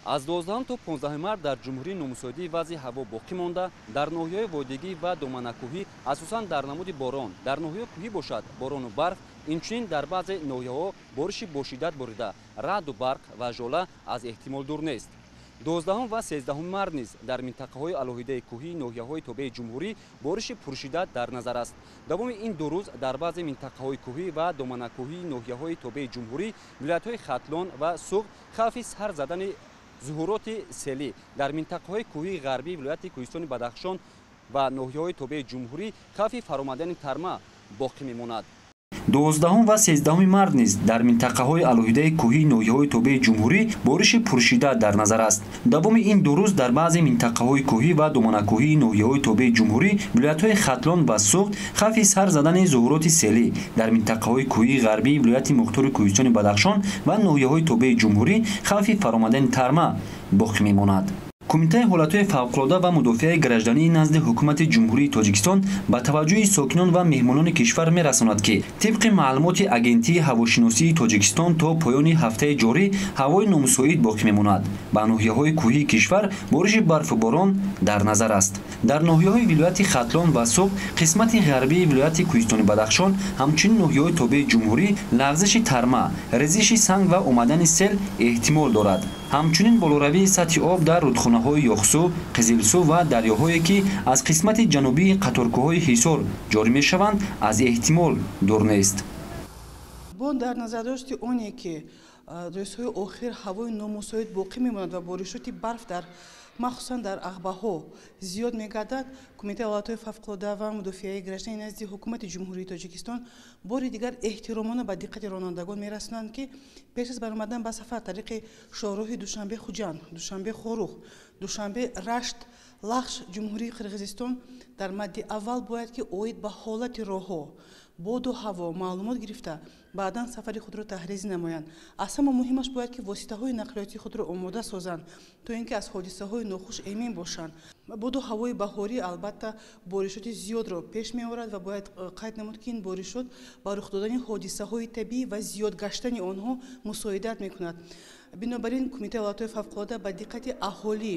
Аз 12 то 15 март дар ҷумҳурӣ номусоидии вазъи ҳаво боқӣ монда, дар ноҳияҳои водигӣ ва доманакӯҳӣ асосан дар намуди борон, дар ноҳияҳои кӯҳӣ бошад борону барф, инчунин дар баъзе ноҳияҳо бориши бошиддат борида, раъду барқ ва жола аз эҳтимол дур нест. 12 ва 13 март низ дар минтақаҳои алоҳидаи кӯҳии ноҳияҳои тобеи ҷумҳурӣ бориши пуршиддат дар назар аст. Давоми ин ду рӯз дар баъзе минтақаҳои кӯҳӣ ва доманакӯҳии ноҳияҳои тобеи ҷумҳурӣ, вилоятҳои Хатлон ва Суғд хавфи сар задани зуҳуроти селӣ дар минтақаҳои кӯҳии ғарбии вилояти Кӯҳистони Бадахшон ва ноҳияҳои тобеи ҷумҳурӣ хавфи фаромадани тарма боқӣ мемонад. 12 ва 13 март низ дар минтақаҳои алоҳидаи кӯҳии ноҳияҳои тобеи ҷумҳурӣ бориши пуршиддат дар назар аст. Давоми ин ду рӯз дар баъзе минтақаҳои кӯҳӣ ва доманакӯҳии ноҳияҳои тобеи ҷумҳурӣ, вилоятҳои Хатлон ва Суғд хавфи сар задани зуҳуроти селӣ дар минтақаҳои кӯҳии ғарбии вилояти Мухтори Кӯҳистони Бадахшон ва ноҳияҳои тобеи ҷумҳурӣ хавфи фаромадани тарма боқӣ мемонад. Кумитаи ҳолатҳои фавқулода ва мудофиаи граждании назди ҳукумати Ҷумҳурии Тоҷикистон ба таваҷҷӯҳи сокинон ва меҳмонони кишвар мерасонад, ки тибқи маълумоти Агентии ҳавошиносии Тоҷикистон то поёни ҳафтаи ҷорӣ ҳавои номусоид боқӣ мемонад. Ба ноҳияҳои кӯҳии кишвар бориши барфу борон дар назар аст. Дар ноҳияҳои вилояти Хатлон ва Суғд, қисмати ғарбии вилояти Кӯҳистони Бадахшон, ҳамчунин ноҳияҳои тобеи ҷумҳурӣ лағзиши тарма, резиши санг ва омадани сел эҳтимол дорад. Ҳамчунин болоравии сатҳи об дар рудхонаҳои Ёхсу, Қизилсу ва дарёҳое, ки аз қисмати ҷанубии қаторкӯҳҳои Ҳисор ҷорӣ мешаванд, аз эҳтимол дур нест. Бо дар назардошти оне, ки рӯзҳои охир ҳавои номусоид боқӣ мемонад ва боришоти барф дар махсусан дар ағбаҳо зиёд мегардад, Кумитаи ҳолатҳои фавқулода ва мудофиаи граждании назди ҳукумати Ҷумҳурии Тоҷикистон бори дигар эҳтиромона ба диққати ронандагон мерасонанд, ки пеш аз баромадан ба сафар тариқи шоҳроҳи Душанбе-Хуҷанд, Душанбе-Хоруғ, Душанбе-Рашт, Лахш, Ҷумҳурии Қирғизистон дар мадди аввал бояд ки оид ба ҳолати роҳҳо, боду ҳаво маълумот гирифта, баъдан сафари худро таҳриз намоянд. Аз ҳама муҳимаш бояд ки воситаҳои нақлиётии худро омода созанд, то ин ки аз ҳодисаҳои нохуш эмин бошанд. Боду ҳавои баҳорӣ албатта боришоти зиёдро пеш меорад ва бояд қайд намуд, ки ин боришот ба рух додани ҳодисаҳои табиӣ ва зиёд гаштани онҳо мусоидат мекунад. Бинобар ин Кумитаи ҳолатҳои фавқулода ба диққати аҳолӣ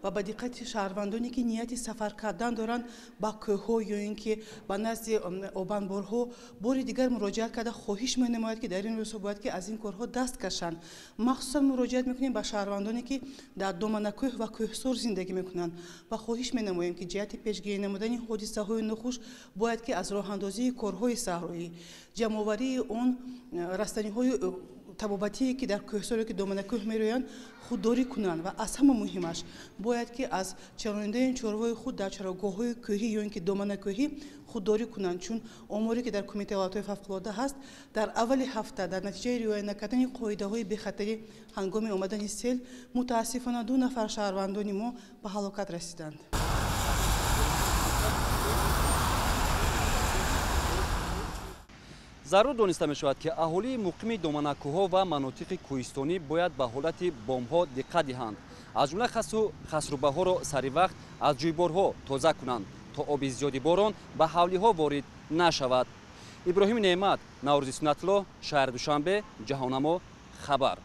ва ба диққати шаҳрвандоне, ки нияти сафар кардан доранд ба кӯҳҳо ё ин ки ба назди обанборҳо, бори дигар муроҷиат карда хоҳиш менамояд, ки дар ин рӯзҳо бояд ки аз ин корҳо даст кашанд. Махсусан муроҷиат мекунем ба шаҳрвандоне, ки дар доманакӯҳ ва кӯҳсор зиндагӣ мекунанд ва хоҳиш менамоем, ки ҷиҳати пешгирӣ намудани ҳодисаҳои нохуш бояд ки аз роҳандозии корҳои саҳроӣ, ҷамъоварии он растаниҳои табобатие, ки дар кӯҳсоре ки доманакӯҳ мероянд, худдорӣ кунанд ва аз ҳама муҳимаш бояд ки аз чарондани чорвои худ дар чарогоҳҳои кӯҳӣ ё ин ки доманакӯҳӣ худдорӣ кунанд, чун оморе ки дар Кумитаи ҳолатҳои фавқулода ҳаст, дар аввали ҳафта дар натиҷаи риоя накардани қоидаҳои бехатарӣ ҳангоми омадани сел мутаассифона 2 нафар шаҳрвандони мо ба ҳалокат расиданд. Зарур дониста мешавад, ки аҳолии муқими доманакӯҳҳо ва манотиқи кӯҳистонӣ бояд ба ҳолати бомҳо диққат диҳанд, аз ҷумла хасу хасрубаҳоро сари вақт аз ҷӯйборҳо тоза кунанд, то оби зиёди борон ба ҳавлиҳо ворид нашавад. Иброҳими Неъмат, Наврӯзи Суннатло, шаҳри Душанбе, Ҷаҳоннамо, хабар.